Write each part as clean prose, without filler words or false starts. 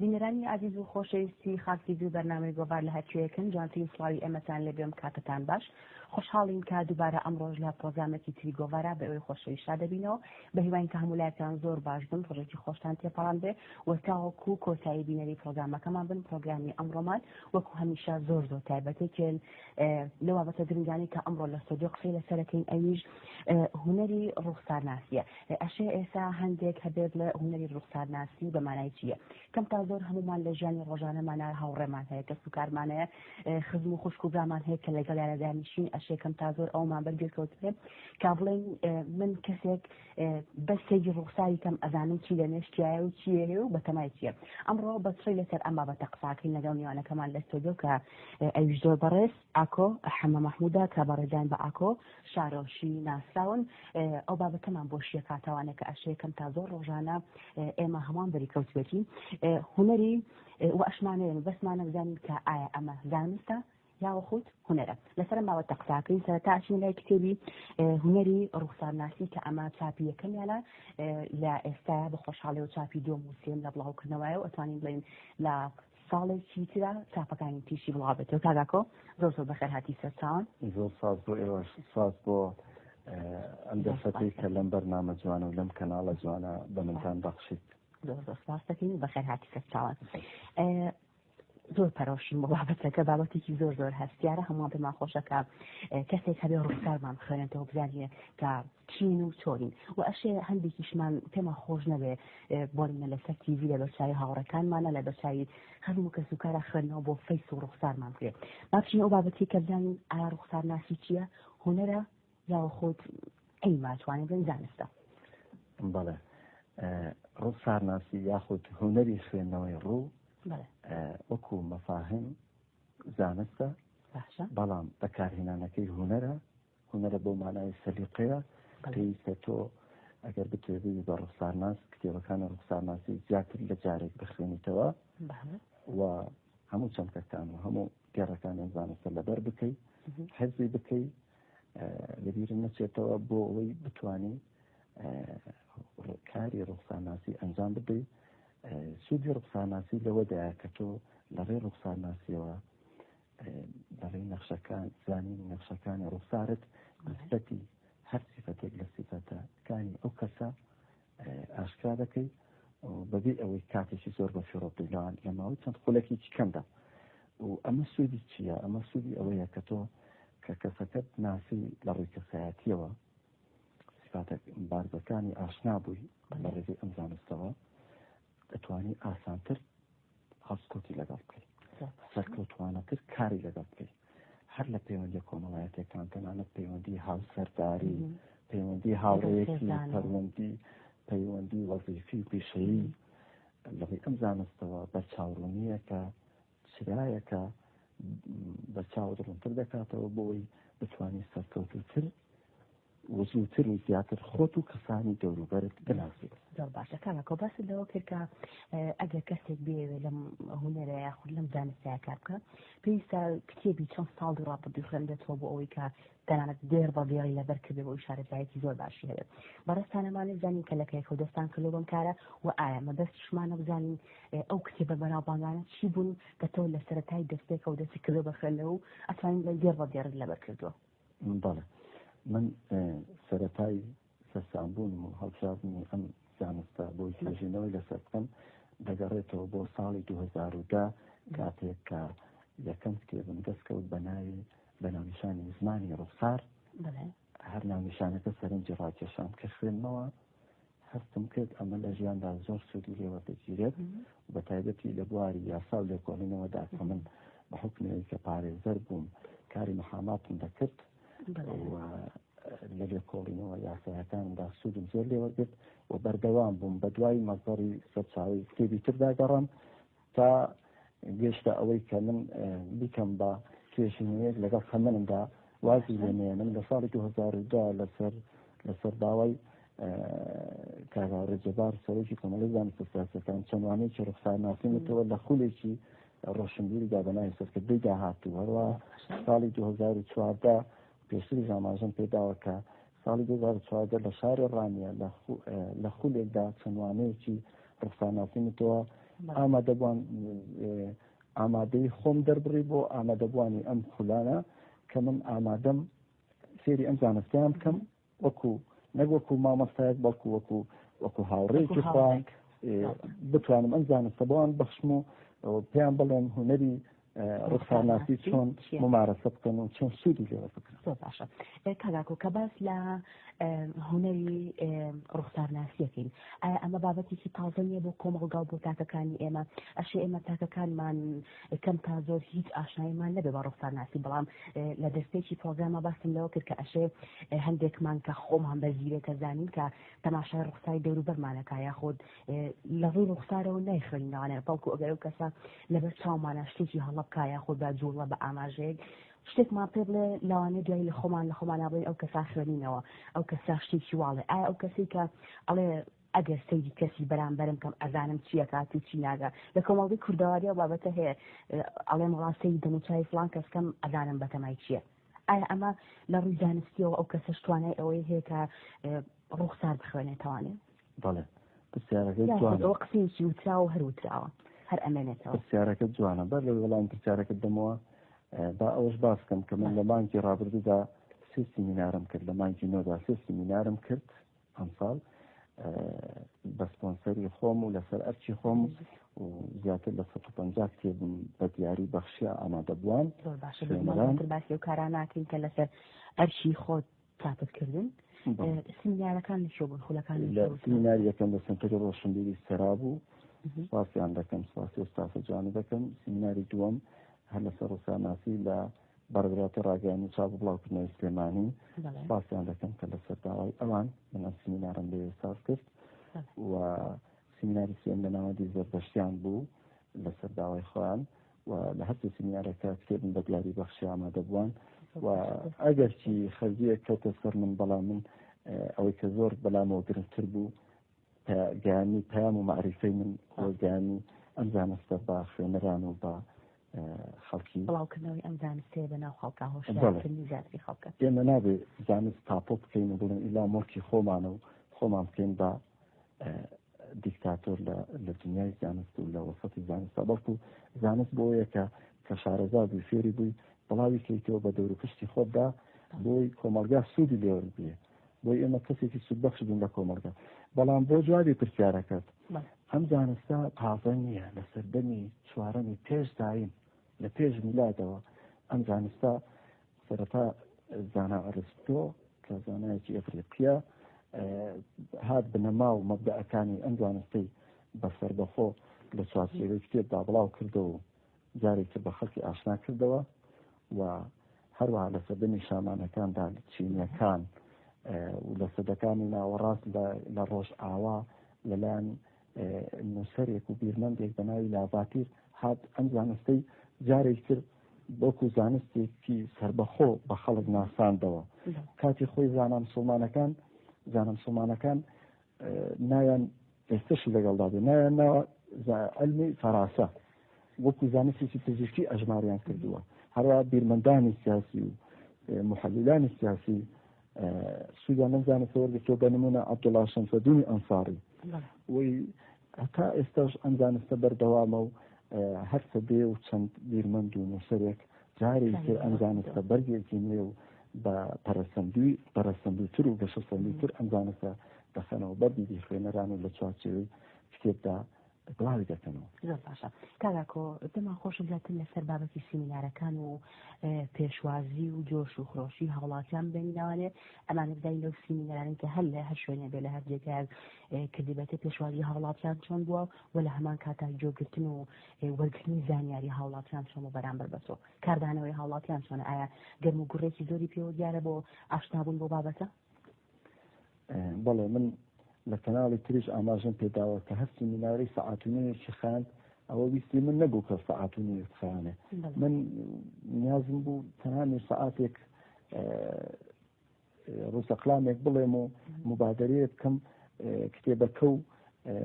بینەرانی ئازیز و خۆشەویستی خاک تیڤی و بەرنامەی گۆڤار لە هەرکوێیەکن جوانترین سڵاوی ئێمەتان لێ بێم کاتتان باش خۆشحاڵین کە دووبارە ئەمڕۆژ لە پرۆگرامێکی تری گۆڤارا بە ئێوەی خۆشەویست شاد دەبینەوە بە هیواین کە هەموو لایەکتان زۆر باش بن ڕۆژێکی خۆشتان تێپەڕان بێ و تاوەکو کۆتایی بینەری پرۆگرامەکەمان بن پرۆگرامی ئەمڕۆمان وەکو هەمیشە زۆر زۆر تایبەتێکێن لە بابەتە گرنگانی کە ئەمڕۆ لە ستۆدیۆ قسەی لەسەرەکەین ئەویش هونەری ڕوخسارناسیە ئەشێ ئێسا هەندێک هەبێت لە هونەری ڕوخسارناسی بە مانای چییە؟ کەم تا زۆر هەمومان لە ژیانی ڕۆژانەمانە هاوڕێمان هەیە، کەسوکارمان هەیە، خزم و خوشک و برامان هەیە کە لەگەڵیانە دانیشین، ئەشێ کەم تا زۆر ئەومان بەرگوێ کەوتبێ کا بڵێین من کەسێک بەس سەیری ڕوخساری کەم ئەزانم چی لە مێشکیایە و چی هەیە و بەتەمای چییە. ئەمڕۆ بە چڕی لەسەر ئەم بابەتە قساکەین لەگەڵ میوانەکەمان لە ستۆدیۆ کە ئەویش زۆر بەڕێز ئاکۆ حەمە مەحموودە کە بەڕێزیان بە ئاکۆ شارۆشی ناسراون. ئەو بابەتەمان بۆ شیەکاتەوانە کە ئەشێ کەم تا زۆر ڕۆژانە ئێمە هەمووان بەری کەوتبێتی هونەری و ئەشمانەیە بەسمانە بزانین کە ئایا ئەمە زانستە یاوەخود هونەرە. لەسەر ئەم بابەتە قساکەین. سەرەتا ئەچینە لای کتێبی هونەری ڕوخسارناسی کە ئەمە چاپی یەکەمیانە لە ئێستا بە خۆشحاڵیەوە چاپی دووەم و سێم لە بڵاوکردنەوەیە و ئەتوانین بڵێین لە ساڵێکی ترا چاپەکانی تیشی بڵاو بێتەوە. کاگاکۆ زۆر زۆر بەخێر هاتی سەرچاوان. زۆر ساز بۆ ئێوەش، ساز بۆ ئەم دەرفەتەی کە لەم بەرنامە جوانە و لەم کەناڵە جوانە بە منتان بەخشیت. زۆر زۆر سپاس دەکەین، بەخێر هاتی سەرچاوان. زۆر پەرۆشین بۆ بابەتەکە، بابەتێکی زۆر زۆر هەستیارە، هەمووان پێمان خۆشە کە کەسێک هەبێ ڕوخسارمان بخوێنێتەوە بزانێ کە چین و چۆنین و ئەشێ هەندێکیشمان پێمان خۆش نەبێ بۆ نمونە لەسەر تیڤی لە بەرچاوی هاوڕێکانمانە لە بەرچاوی خزم و کەسوکارە خوێندنەوە بۆ فەیس و ڕوخسارمان بکرێت. با بچینە ئەو بابەتی کە بزانین ئایا ڕوخسارناسی چییە، هونەرە یاوەخود عیلمە، توانین بڵێین زانستە؟ بەڵێ، ڕوخسارناسی یاخود هونەری خوێندنەوەی ڕوو وەکو مەفاهیم زانستە، بەڵام بەکارهێنانەکەی هونەرە. هونەرە بۆ مانای سەلیقەیە. پێویستە تۆ ئەگەر بتوێ ببی بە ڕوخسارناس کتێبەکانی ڕوخسارناسی زیاتر لە جارێک بخوێنیتەوە و هەموو چەمکەکان و هەموو دێڕەکانی زانستە لەبەر بکەی، حەزی بکەی، لەبیرم نەچێتەوە بۆ ئەوەی بتانی کاری ڕوخسارناسی ئەنجام بدەیت. سوودی ڕوخسارناسی لەوەدایە کە تۆ لە ڕێی ڕوخسارناسیەوە لە ڕێی نەخشەکان، زانینی نەخشەکانی ڕوخسارت، نسبەتی هەر سیفەتێک لە سیفەتەکانی ئەو کەسە ئاشکرا دەکەی بەبێ ئەوەی کاتێکی زۆر بە فیڕۆ بدەیت لەوان لە ماوەی چەند خولەکێکی کەمدا. و ئەمە سوودی چییە؟ ئەمە سوودی ئەوەیە کە تۆ کە کەسەکەت ناسی لە ڕووی کەسایەتیەوە، سیفاتە بارزەکانی ئاشنا بووی لە ڕێگەی ئەم زانستەوە، دەتوانی ئاسانتر هەڵسکەوتی لەگەڵ بکەیت، سەرکەوتوانەتر کاری لەگەڵ بکەیت، هەر لە پەیوەندی کۆمەڵایەتەکان، تەنانەت پەیوەندی هاوسەرداری، پەیوەندی هاوڕێیەتی، پەیوەندی وەزیفی و پیشەیی. لە ڕێی ئەم زانستەوە بەرچاوڕوونییەکە چرایەکە بەرچاوت ڕوونتر دەکاتەوە بۆی بتوانیت سەرکەوتووتر و زووتر و زیاتر خۆت و کەسانی دەوروبەرت بناسیت. زۆر باشە کاکە، باست لەوە کرد کە ئەگەر کەسێک بێوێ لەم هونەرە یاخود لەم زانستەیە کار بکە، پێویستە کتێبی چەند ساڵی ڕابردوو خوێندێتەوە بۆ ئەوەی کە تەنانەت دێڕ بە دێڕی لەبەر کردێ بۆ شارەزایەکی زۆر باشی هەبێت. بەڕێزتان ئەمانە بزانین کە لە کەیەکەوە دەستان کردووە بەم کارە و ئایا مەبەستیشمانە بزانین ئەو کتێبە بەناوبانگانە چی بوون کە تۆ لە سەرەتای دەستپێکەوە دەستی کردووە بە خوێندنەوە و ئەتوانین بڵێین دێڕ بە دێڕت لەبەر کردووە؟ بەڵێ، من سەرەتای سەرسامبوونم و هەڵبژاردنی ئەم زانستە بۆی توێژینەوەی لەسەر بکەم دەگەڕێتەوە بۆ ساڵی 2010، کاتێک کە یەکەم کتێبم دەستکەوت بە ناوی بە ناونیشانی زمانی ڕوخسار. هەر ناونیشانەکە سەرنجی ڕاکێشام، کە خوێندمەوە هەستم کرد ئەمە لە ژیاندا زۆر سوودی لێ وەردەگیرێت، بە تایبەتی لە بواری یاسا و لێکۆڵینەوەدا کە من بە حوکمی کە پارێزەر بووم کاری محاماتم دەکرد و لە لێکۆڵینەوە یاسایەکاندا سوودم زۆر لێ وەرگرت و بەردەوام بووم بە دوای مەزەری سەرچاوی کتێبی تردا گەڕام تا گەشتە ئەوەی کە من بیکەم بە توێژینەوەیەک لەگەڵ تەمەنمدا وازی لێ نێنم. لە ساڵی 2010 لەسەر داوای کاک هاوڕێ جەبار سەرۆکی کۆمەڵی زانستە سیاسیەکان چەند وانەیەکی ڕوخسارناسیمەتەوە لە خولێکی ڕۆشنبیریدا بە ناوی سەرکردەی داهاتوو. هەروە ساڵی 2014 پێشتریش ئاماژەم پێداوە کە ساڵی 2014 لە شاری ڕانیە لە خولێکدا چەند وانەیەکی ڕوخسارناسیمەتەوە. ئامادەبووان ئامادەی خۆم دەربڕی بۆ ئامادەبووانی ئەم خولانە کە من ئامادەم فێری ئەم زانستیان بکەم وەکو نەک وەکو مامۆستایەک بەڵکو وەکو وەکو هاوڕێکی خۆیان بتوانم ئەم زانستە بۆیان بەخشم و پێیان بڵێم هونەری ڕوخسارناسی چۆن ممارەسە بکەن و چۆن سوودی لێ وەربگرن. زۆر باشە کاگاکۆ کە باس لە هونەری ڕوخسارناسیەکەین ئایا ئەمە بابەتێکی تازە نییە بۆ کۆمەڵگا و بۆ تاکەکانی ئێمە ئەشێ ئێمە تاکەکانمان کەم تا زۆر هیچ ئاشناییمان نەبێ بە ڕوخسارناسی بەڵام لە دەستپێکی پرۆگرامە باسم لەوە کرد کە ئەشێ هەندێکمان کە خۆمان بە زیرەکە زانین کە تەماشای ڕوخساری دەوروبەرمانەکە یاخود لە ڕووی ڕوخسارەوە نایخوێنینەوانێ بەڵکو ئەگەر ئەو کەسە لەبەر چاومانە شتێکی هەڵە بکا یاخود بە جوڵە بە ئاماژەیەک شتێکمان پێ بڵێ لەوانەیە دوایی لە خۆمان لە خۆمانە بڵێن ئەو کەسا خوێنینەوە ئەو کەسا شتێکی واڵێ ئایا ئەو کەسی کە ئەڵێ ئەگەر سەیری کەسی بەرامبەرم کەم ئەزانم چیەکات و چی ناگە لە کۆمەڵگەی کوردەواری ئەو بابەتە هەیە ئەڵێم وڵا سەیری دەموچاوی فڵان کەس کەم ئەزانم بەتەمای چییە ئایا ئەمە لە ڕووی زانستیەوە ئەو کەسەش توانای ئەوەی هەیە کە ڕوخسار بخوێنێتوانێ بەڵێ پرسیارەکە جوانە ئەوە قسەیەکی وتراوە هەر وتراوە هەر ئەمێنێتەوە پرسیارەکە جوانە بەر لەوەی وەڵام پرسیارەکە بدەمەوە با ئەوەش باس بکەم کە من لە مانگی ڕابردوودا سێ سیمینارم کرد لە مانگی نۆدا سێ سیمینارم کرد ئەمساڵ بە سپۆنسەری خۆم و لەسەر ئەرکی خۆم و زیاتر لە 150 کتێبم بە دیاری بەخشیە ئامادەبووان زۆر باشە باسی و کاران ناکەین کە لەسەر ئەرکی خۆت چاپت کردن سمینارەکان لە کوێ بوون خولەکان لە سمینار یەکەم لە سنتەری ڕۆشنبیری سەرا بوو سپاسیان دەکەم سپاسی و ستافە جوانە دەکەم سمیناری دووەم هەر لەسەر ڕوساناسی لە بەڕێوەبەرایەتی ڕاگەیاندن و چاپ و بڵاوکردنەوەی سلێمانی سپاسیان دەکەم کە لەسەر داوای ئەوان من ئەم سمینارم لێ ساز کرد و سیمیناری سێم لە ناوەندی زەردەشتیان بوو لەسەر داوای خۆیان و لە هەرسێ سیمینارەکە کتێبم بە دیاری بەخشی ئامادەبووان و ئەگەرچی خەرجیەک کەوتە سەر من بەڵام من ئەوەی کە زۆر بەلامەوە گرنگتر بوو گەیانی پەیام و مەعریفەی من گەیانی ئەم زانستە بە خوێنەران و بە خەڵکی بڵاوکردنەوەی ئەم زانستەیە بە ناو خەڵکا هۆشیارکردنی زیاتری خەڵکە ئێمە نابێ زانست تاپۆ بکەین و بڵێن ئیلا مڵکی خۆمانە و خۆمان بکەین بە دیکتاتۆر لە دنیای زانست و لە وەسەتی زانستدا بەڵکو زانست بۆیە کە کە شارەزا بووی فێری بووی بڵاوی کەیتەوە بە دەور و پشتی خۆتدا بۆی کۆمەڵگا سوودی لێوەربگرێ بۆی ئێمە کەسێکی سوودبەخش بین لە کۆمەڵگا بەڵام بۆ جوابی پرسیارەکەت ئەم زانستە تازە نییە لە سەردەمی چوارەمی پێش زایین لە پێش میلادەوە ئەم زانستە سەرەتا زانا ئەرستۆ کە زانایەکی ئەفریقیە هات بنەما و مەبدەئەکانی ئەم زانستەی بە سەربەخۆ لە چوارچێوەی کتێبدا بڵاو کردەوە و جارێکی بە خەڵکی ئاشنا کردەوە و هەروەها لە سەردەمی شامانەکاندا چینیەکان و لە سەدەکانی ناوەڕاست لە ڕۆژئاوا لەلایەن نووسەرێک و بیرمەندێک بە ناوی لاڤاتیر هات ئەم زانستەی جارێکتر وەکو زانستێکی سربەخۆ بە خەڵک ناساندەوە کاتی خۆی زانا مسلمانەکان زانا مسلمانەکان نایان ئێستشی لەگەڵدا بێ نایان ناوە علمی فەراسە وەکو زانستێکی پزیشکی ئەژماریان کردووە هەروە بیرمەندانی سیاسی و محللانی سیاسی سوودیان لەم زانستە وەرگرتووە بە نمونە عەبدوڵا شەمسەدینی ئەنساری وی هەتا ئێستاش ئەم زانستە بەردەوامە و هەر سەدێ و چەند بیرمەند و نووسەرێک جارێکی تر ئەم زانستە بەرگێکی نوێ و بە پەرەسەندوی پەرەسەندوتر و گەشەسەندوتر ئەم زانستە دەخەنەوە بەر دیدی خوێنەران و لە چوارچێوەی کتێبدا بڵاوی دەکەنەوە. زۆر باشە کاک ئاکۆ پێمان خۆشە زیاتر لەسەر بابەتی سیمینارەکان و پێشوازی و جۆش و خرۆشی هاوڵاتیان بێنینەوانێ ئەمانە بدەین لەو سیمینارانەی کە هەر لە هەر شوێنێ بێ لە هەر جێگایەک کردبێتە پێشوازی هاوڵاتیان چۆن بووە و لە هەمان کاتا گوێگرتن و وەرگرتنی زانیاری هاوڵاتیان چۆن بۆ بەرامبەر بە تۆ کاردانەوەی هاوڵاتیان چۆنە ئایا گەرم و گوڕێکی زۆری پێوە دیارە بۆ ئاشنابوون بۆ بابەتە؟ بەڵێ من لە کەناڵی تریش ئاماژەم پێداوە کە هەر سیمیناری سەعات و نیوێکی خایاند ئەوە ویستی من نەبوو کە سەعات و نیوێک بخایەنێ من نیازم بوو تەنها نیو سەعاتێک ڕووسەقلامێک بڵێم و مبادرەیە بکەم کتێبەکە و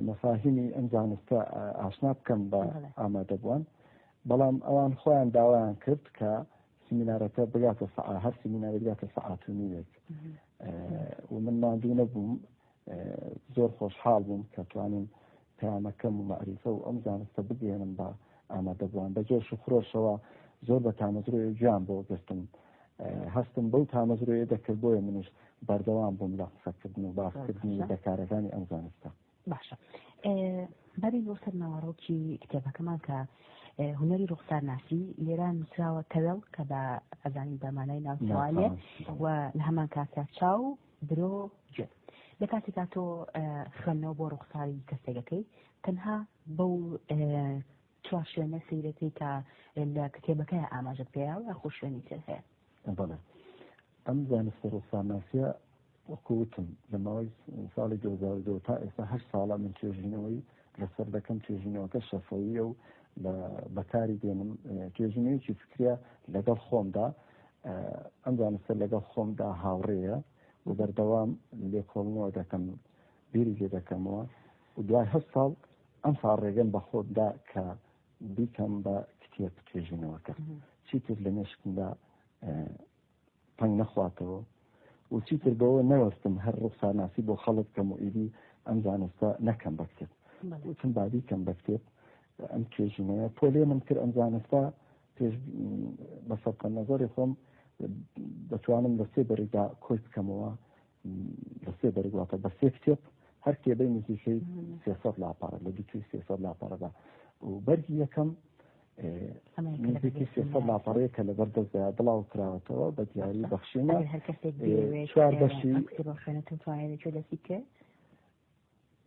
مەفاهیمی ئەم زانستە ئاشنا بکەم بە ئامادەبووان بەڵام ئەوان خۆیان داوایان کرد کە سیمینارەکە بگاتە سەعا هەر سیمینارێک بگاتە سەعات و نیوێک و من ماندوو نەبووم زۆر خۆشحاڵ بووم کە توانیم پەیام پەیامەکەم و مەعریفە و ئەم زانستە بگەیەنم بە ئامادەبووان. بە جۆش و خرۆشەوە زۆر بە تامەزرۆیە گوێیان بۆ گرتم. هەستم بەو تامەزرۆیە دەکرد، بۆیە منیش بەردەوام بووم لە قسەکردن و باسکردنی وردەکارەکانی ئەم زانستە. باشە بەرین بۆ سەر ناوەڕۆکی کتێبەکەمان کە هونەری ڕوخسارناسی لێرە نووسراوە تەوێڵ کە بە ئەزانین بە مانای ناوچەوانێ و لە هەمان کاتدا چاو برۆ گوێ لە کاتێکا تۆ خوێندنەوە بۆ ڕوخساری کەسێکەکەی تەنها بەو چوار شوێنە سەیرەکەی کە لە کتێبەکەی ئاماژە پێیاوە یاخۆ شوێنی تر هەیە؟ بەڵێ ئەم زانستە ڕوخسارناسیە وەکو وتم لە ماوەی ساڵی 2002 تا ئێستا هەشت ساڵە من توێژینەوەی لەسەر دەکەم. توێژینەوەکە شەفەویە و لە بەکاری دێنم، توێژینەوەیەکی فکریە لەگەڵ خۆمدا. ئەم زانستە لەگەڵ خۆمدا هاوڕێیە و بەردەوام لێکۆڵنەوە دەکەم، بیری لێ دەکەمەوە و دوای هەشت ساڵ ئەم ساڵ ڕێگەم بە خۆمدا کە بیکەم بە کتێب توێژینەوەکە، چیتر لە مێشکمدا پەنگ نەخواتەوە و چیتر بەوە نەوەستم هەر ڕوخسارناسی بۆ خەڵک بکەم و ئیدی ئەم زانستە نەکەم بە کتێب. وتم با بیکەم بە کتێب ئەم توێژینەوە. پۆلێنم کرد ئەم زانستە پێش بە سەرقە نەزەری خۆم دەتوانم لە سێ بەرگدا کۆی بکەمەوە، لە سێ بەرگ واتە بە سێ کتێب، هەر کتێبەی نزیکەی 300 لاپەڕە، لە دوو 300 لاپەڕەدا و بەرگی یەکەم نزیکی 300 لاپەڕەیە کە لەبەر دەستدا بڵاو کراوەتەوە بە دیاری بەخشینە هەر کەسێک بێوێت چوار بەشی کتێبە خوێنێتەوە توانێت لەکوێ دەستی بکەوێت؟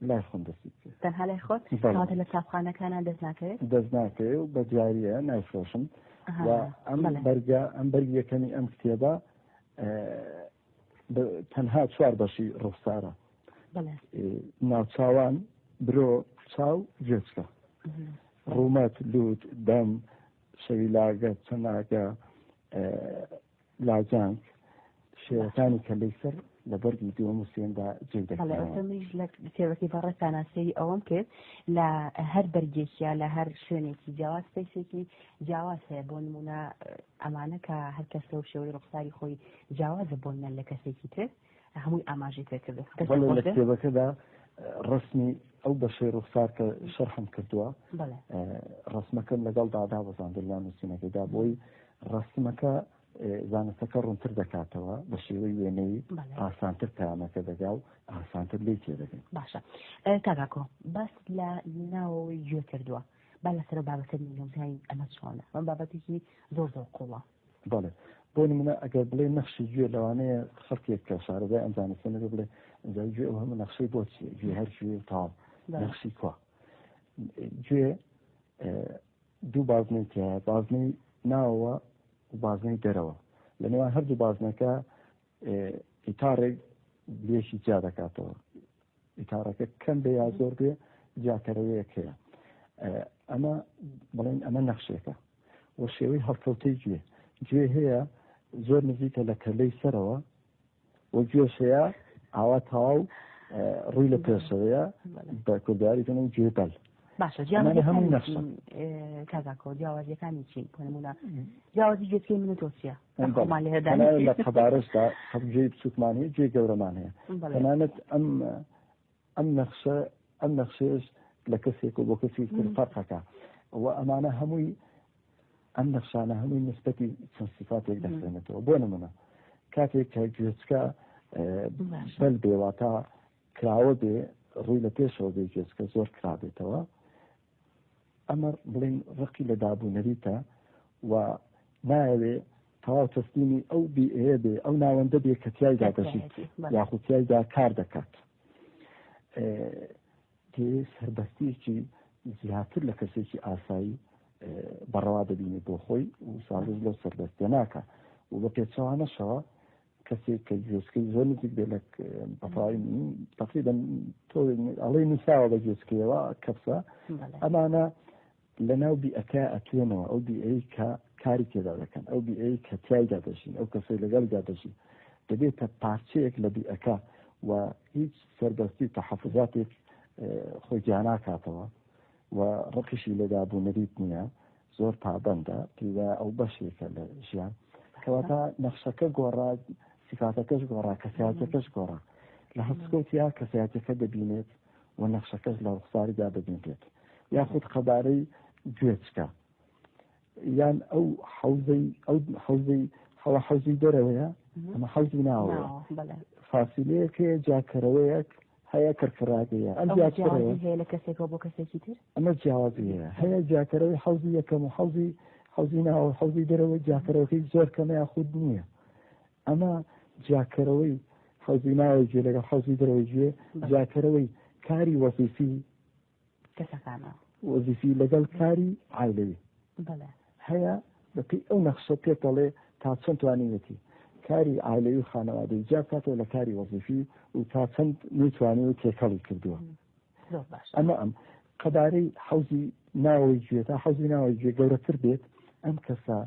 لای خۆم دەستی بکەوێت. تەنها لای خۆت؟ بەڵێ. کەواتە لە چاپخانەکانە دەست ناکەوێت؟ دەست ناکەوێت و بە دیاریە نایفرۆشم. و ئەم بەرگە، ئەم بەرگی یەکەمی ئەم کتێبە تەنها چوار بەشی ڕوخسارە، ناوچاوان، برۆ، چاو، گوێچکە، ڕوومەت، لوت، دەم، شەویلاگە، چەناگە، لاجانک، شێوەکانی کەلەی سەر لە بەرگی دووەم و سێیەمدا جێی دەکرێنەوە. منیش لە کتێبەکەی بەڕێزتانا سەیری ئەوەم کرد، لە هەر بەرگێکیا لە هەر شوێنێکی جیاواز سپەیسێکی جیاواز هەیە. بۆ نمونە ئەمانە کە هەر کەسە و شێوەی ڕوخساری خۆی جیاوازە بۆ نە لە کەسێکی تر، هەمووی ئاماژەی پێکردو. بەڵێ لە کتێبەکەدا ڕسمی ئەو بەشەی ڕوخسار کە شەرحم کردووە، ڕسمەکەم لەگەڵ دادا بەزاندن لە نووسینەکەیدا، بۆی ڕسمەکە زانستەکە ڕوونتر دەکاتەوە، بە شێوەی وێنەی ئاسانتر پەیامەکە دەگا و ئاسانتر لێی تێدەگەین. باشە کاکاکۆ، باس لە ناوەوەی گوێ کردووە، با لەسەر بابەتە بینەوە بزانین ئەمە چۆنە، ئەم بابەتێکی زۆر زۆر قوڵە. بەڵێ، بۆ نمونە ئەگەر بڵێ نەخشی گوێ، لەوانەیە خەڵکێک کە شارەزای ئەم زانستە نەبێ بڵێ ئینجا گوێ ئەو هەموو نەخشەی بۆ چییە؟ گوێ هەر گوێ و تەواو، نەخشی کوا؟ گوێ دوو بازنەی تیایە، بازنەی ناوەوە و بازنەی دەرەوە. لە نێوان هەردوو بازنەکە ئیتارێک لێکی جیا دەکاتەوە. ئیتارەکە کەم بێ یا زۆر بێ جیاکەرەوەیەک هەیە. ئەمە بڵێن ئەمە نەخشێکە و شێوەی هەڵکەوتەی گوێ. گوێ هەیە زۆر نزیکە لە کەلەی سەرەوە و گوێش هەیە ئاوا تەواو ڕووی لە پێشەوەیە، بە کورداری دەڵێن گوێ بەل. باشە جیاوازیەکانی چین کاکاکۆ؟ جیاوازیەکانی چین؟ بۆ نمونە جیاوازی گوێچکەی من و تۆ چییە؟ خۆمان لێرە دانیشتین. لە قەبارەشدا گوێی بچووکمان هەیە، گوێی گەورەمان هەیە. تەنانەت ئەم ئەم نەخشە ئەم نەخشەیەش لە کەسێک و بۆ کەسێکی تر فەرقەکە و ئەمانە هەمووی ئەم نەخشانە هەمووی نسبەتی چەند سیفاتێک دەخوێنێتەوە. بۆ نمونە کاتێک کە گوێچکە بەل بێ، واتە کراوە بێ، ڕووی لە پێشەوە بێ، گوێچکە زۆر کرابێتەوە، ئەمە بڵین ڕقی لە دابوو نەریتە و نایەوێ تەواو تەسلیمی ئەو بیئەیە بێ، ئەو ناوەندە بێ کە تیایدا دەژیت یاخود تیایدا کار دەکات. دەیەوێت سەربەستیەکی زیاتر لە کەسێکی ئاسایی بەڕەوا دەبینێت بۆ خۆی و سازش لەو سەربەستیە ناکا. و بە پێچەوانەشەوە کەسێک کە گوێچکەی زۆر نزیک بێ لە بەتەواوی تقریبا تۆ ئەڵێی نووساوە بە گوێچکەیەوە کەپسە، ئەمانە لە ناو بیئەکە ئەتوێنەوە، ئەو بیئەی کە کاری تێدا دەکەن، ئەو بیئەی کە تیایدا دەژین، ئەو کەسەی لەگەڵیدا دەژی دەبێتە پارچەیەک لە بیئەکە و هیچ سەربەستی و تەحەفوزاتێک خۆی جیاناکاتەوە و ڕقیشی لە داب و نەریت نییە، زۆر پابەندە، پێی وایە ئەو بەشێکە لە ژیان. کەواتە نەخشەکە گۆڕا، سیفاتەکەش گۆڕا، کەسایەتەکەش گۆڕا. لە هەڵسوکەوتیا کەسایەتەکە دەبینێت. و نەخشەکەش لە ڕوخساریدا دەبینرێت. یاخود قەبارەی گوێچکە یان ئەو حەوزەی ئەو حەوزەی حەوە حەوزی دەرەوەیە ئەمە حەوزی ناوەیە فاسیلەیەک هەیە جیاکەرەوەیەک هەیە کڕکڕاگەیە ئەم جیاکەرەوە هەیە لە کەسێکەوە بۆ کەسێکی تر ئەمە جیاوازی هەیە هەیە جیاکەرەوەی حەوزی یەکەم و حەوزی حەوزی ناوە حەوزی دەرەوە جیاکەرەوەکەی زۆر کەمە یاخود نییە ئەمە جیاکەرەوەی حەوزی ناوەی گوێ لەگەڵ حەوزی دەرەوەی گوێ جیاکەرەوەی کاری وەزیفی کەسەکانە وەزیفی لەگەڵ کاری عایلەوی هەیە بەپێی ئەو نەخشە پێت دەڵێ تا چەند توانیوێتی کاری عایلەوی و خانەوادەی جیا بکاتەوە لە کاری وەزیفی و تا چەند نەیتوانی و تێکەڵی کردووە ئەمە ئەم قەبارەی حەوزی ناوەوەی گوێ تا حەوزی ناوەوەی گوێ گەورەتر بێت ئەم کەسە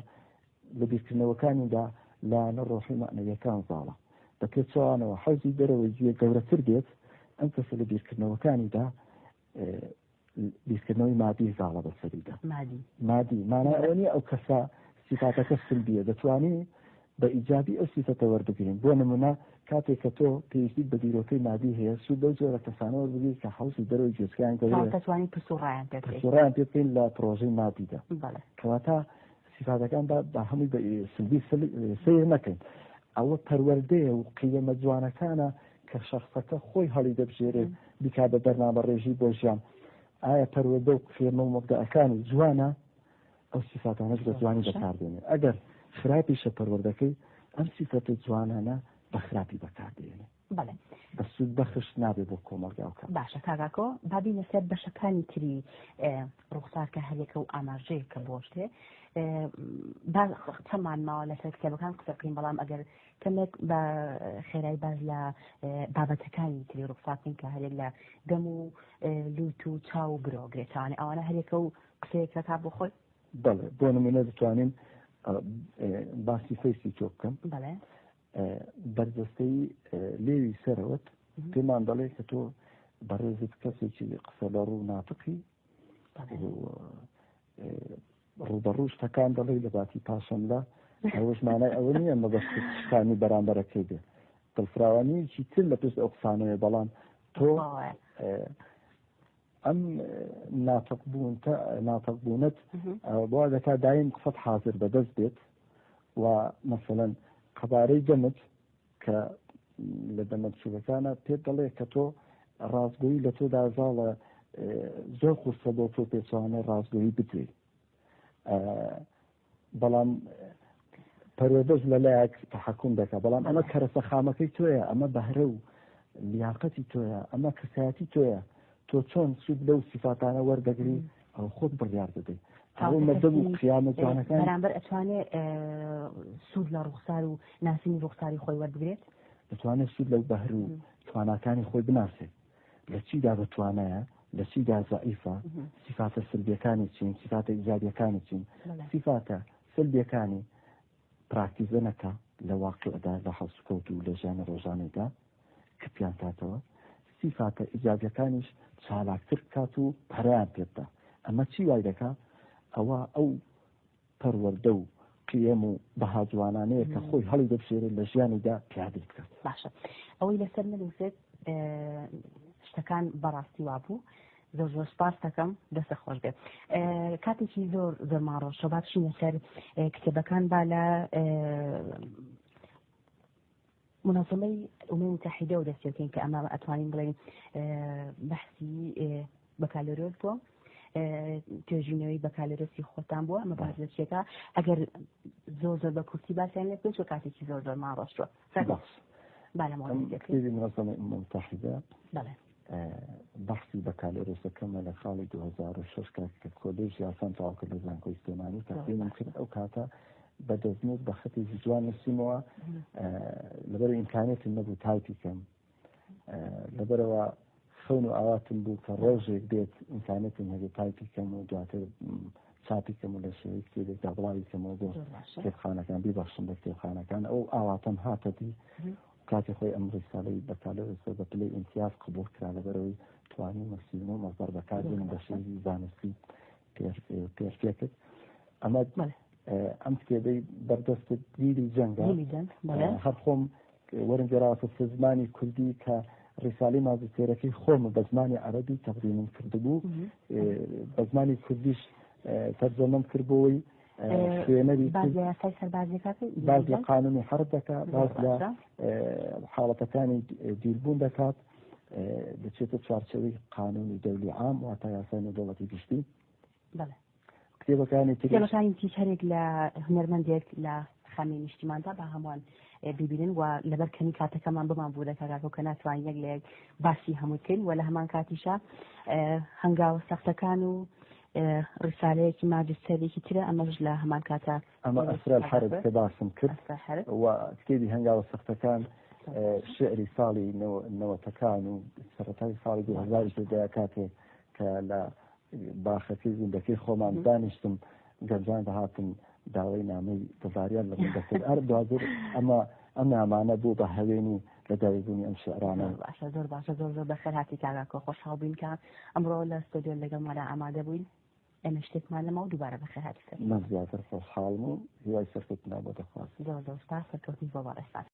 لە بیرکردنەوەکانیدا لایەنە ڕۆحی مەعنەویەکان زاڵە بە پێچەوانەوە حەوزی دەرەوەی گوێ گەورەتر بێت ئەم کەسە لە بیرکردنەوەکانیدا بیرکردنەوەی مادی زاڵە بەسەریدا مادی مانای ئەوە نییە ئەو کەسە سیفاتەکە سلبیە دەتوانی بە ئیجابی ئەو سیفەتە وەربگرین بۆ نمونە کاتێک کە تۆ پێویستیت بە بیرۆکەی مادی هەیە سوود لەو جۆرە کەسانە وەربگریت کە حەوزی دەرەوەی گوێچکەیان گەورەیە دەتوانین پرس و ڕایان پێ بکەین پرس و ڕایان پێ بکەین لە پرۆژەی مادیدا کەواتە سیفاتەکان بە هەمووی بە سلبی سەیر نەکەین ئەوە پەروەردەیە و قیەمە جوانەکانە کە شەخسەکە خۆی هەڵی دەبژێرێت بیکا بە بەرنامە ڕێژی بۆ ژیان ئایا پەروەردە و قیەمە و مەبدەئەکانی جوانە ئەو سیفاتانەش بە جوانی بەکاردێنێ ئەگەر خراپیشە پەروەردەکەی ئەم سیفەتە جوانانە بە خراپی بەکاردێنێ بەڵێ بە سوود بەخش نابێ بۆ کۆمەڵگا و کات. باشە کاک ئاکۆ با بینە سەر بەشەکانی تری ڕوخسار کە هەریەکە و ئاماژەیەکە بۆ شتێ با چەمان ماوە لەسەر کتێبەکان قسە بکەین بەڵام ئەگەر کەمێک بە خێرای باز لە بابەتەکانی تری ڕوخسار بکەین کە هەرێک لە دەم و لوت و چاو و برۆ گرێتوانێ ئەوانە هەرێکە و قسەیەکەکە بۆ خۆی بەڵێ بۆ نمونە دەتوانین باسی فەیسی تۆ بکەم بەڵێ بەرجەستەی لێوی سەرەوەت پێمان دەڵێ کە تۆ بەڕێزت کەسێکی قسە لە ڕوو ناتقی ڕووبەڕوو شتەکان دەڵێ لە باتی پاشەم لە ئەوەش مانای ئەوە نییە مەبەست شتانی بەرامبەرەکەی بێ دڵفراوانیەکی تر لە پشت ئەو قسانەیە بەڵام تۆ ئەم ناتەقبوونتە ناتەقبوونت بۆ دەکات دایم قسەت حاضر بەدەست بێت و مەسەلەن قەبارەی دەمت کە لە دەمە بچووکەکانە پێت دەڵێ کە تۆ ڕاستگۆیی لە تۆدا زاڵە زۆر قورسە بۆ تۆ پێچوانە ڕاستگۆیی بدوێی بەڵام پەروەردەش لەلایەک تحکم دەکات بەڵام ئەمە کەرەسە خامەکەی تۆیە ئەمە بەهرە و لیاقەتی تۆیە ئەمە کەسایەتی تۆیە تۆ چۆن سوود لەو سیفاتانە وەردەگری ئەو خۆت بڕیار دەدەیت ئەو مەدەب و قیامە جوانەکان بەرامبەر ئەتوانێ سوود لە ڕوخسار و ناسینی ڕوخساری خۆی وەربگرێت دەتوانێت سوود لەو بەهر و تواناکانی خۆی بناسێت لە چیدا بەتوانایە لە چیدا زەعیفە سیفاتە سلبیەکانی چین سیفاتە ئیجابیەکانی چین سیفاتە سلبیەکانی پراکتیزە نەکا لە واقعدا لە هەڵسوکەوت و لە ژیانی ڕۆژانەیدا کپیان کاتەوە سیفاتە ئیجابیەکانیش چالاکتر بکات و پەرەیان پێ بدا ئەمە چی وای دەکا ئەوە ئەو پەروەردە و قیەم و بەها جوانانەیە کە خۆی هەڵی دەبژێرێت لە ژیانیدا پیادەی بکات. باشە ئەوەی لەسەر نەنووسێت شتەکان بەڕاستی وابوو زۆر زۆر سپاس دەکەم دەستە خۆش بێت کاتێکی زۆر زۆرمان ڕۆشتەوە با بچینە سەر کتێبەکان با لە منظمەی ئومەی متحیدە و دەست پێ بکەین کە ئەمە ئەتوانین بڵێین بەحسی بەکالۆریۆس بووە توێژینەوەی بەکالۆریۆسی خۆتان بووە ئەمە باس لە چیەکە ئەگەر زۆر زۆر بە کورتی باسیان لێ بکەین چۆ کاتێکی زۆر زۆر مان ڕۆشتووە با لە کتێبی منظمەی ئومەی متحیدە بەڵێ بەحسی بەکالۆریۆسەکەمە لە ساڵی 2006 کات کە کۆلێژ یاسام تەواو کرد لە زانکۆی سلێمانی تەقدیمم کرد ئەو کاتە بە دەستنووس بە خەتێکی جوان نووسیمەوە لەبەر ئیمکانێتم نەبوو تایپی کەم لەبەرەوە خەون و ئاواتم بوو کە ڕۆژێک بێت ئیمکانێتم هەبێت تایپی کەم و دواتر چاپی کەم و لە شێوەی کتێبێکدا بڵاوی کەمەوە بۆ کتێبخانەکان بیبەخشم بە کتێبخانەکان ئەو ئاواتەم هاتە دی کاتی خۆی ئەم ڕیسالەی بەکالۆریۆس بە پلەی ئیمتیاز قبوڵ کرا لەبەرەوەی توانی مەسیمە و مەزدەر بەکاربێنم بە شێوەی زانستی پێش کرد ئەمە ئەم کتێبەی بەردەستت دیلی جەنگە هەر خۆم وەرم گێڕاوەتە سەر زمانی کوردی کە ڕیسالی ماجستێرەکەی خۆم بە زمانی عەرەبی تەقدیمم کردبوو، بە زمانی کوردیش تەرجەمەم کردبووی خوێنەری باس لە یاسای سەربازی دەکات، باس لە قانونی حەرب دەکات، باس لە حاڵەتەکانی دیلبوون دەکات، دەچێتە چوارچێوەی قانونی دەولی عام، واتە یاسای نێودەوڵەتی گشتی. بەڵێ. کتێبەکانی تریش کتێبەکانی تریش هەرێک لە هونەرمەندێک لە خامی نیشتیماندا با هەمووان ببینن و لەبەر کەمی کاتەکەمان بمان بوو دەکات کە ناتوانین یەک لە یەک باسی هەموو بکەین و لە هەمان کاتیشا هەنگاوە سەختەکان و ڕسالەیەکی ماجستەرێکی ترە، ئەمەش لە هەمان کاتە ئەمە ئەسرا الحرب کە باسم کرد و کتێبی هەنگاوە سەختەکان شعری ساڵی نەوەتەکان و سەرەتای ساڵی 2000 تێدایە، کاتێک کە لە باخەکەی گوندەکەی خۆمان دانیشتم گەنجان دەهاتن داوای نامەی گەزاریان لە من دەکرد. ئەر دواتر ئەمە ئەم نامانە بوو بە هەوێنی لە دایکبوونی ئەم شعرانە. باشە، زۆر باشە، زۆر زۆر بەخێر هاتی کاکاکۆ. خۆشحاڵ بووین کە ئەمڕۆ لە ستۆدیۆ لەگەڵماندا ئامادە بووین. ئێمە شتێکمان نەما و دووبارە بەخێر هاتی سەر. من زیاتر خۆشحاڵم و هیوای سەرکەوتنمان بۆ دەخوازم. زۆر زۆر سپاس، سەرکەوتنی بۆ بەڕێزتان.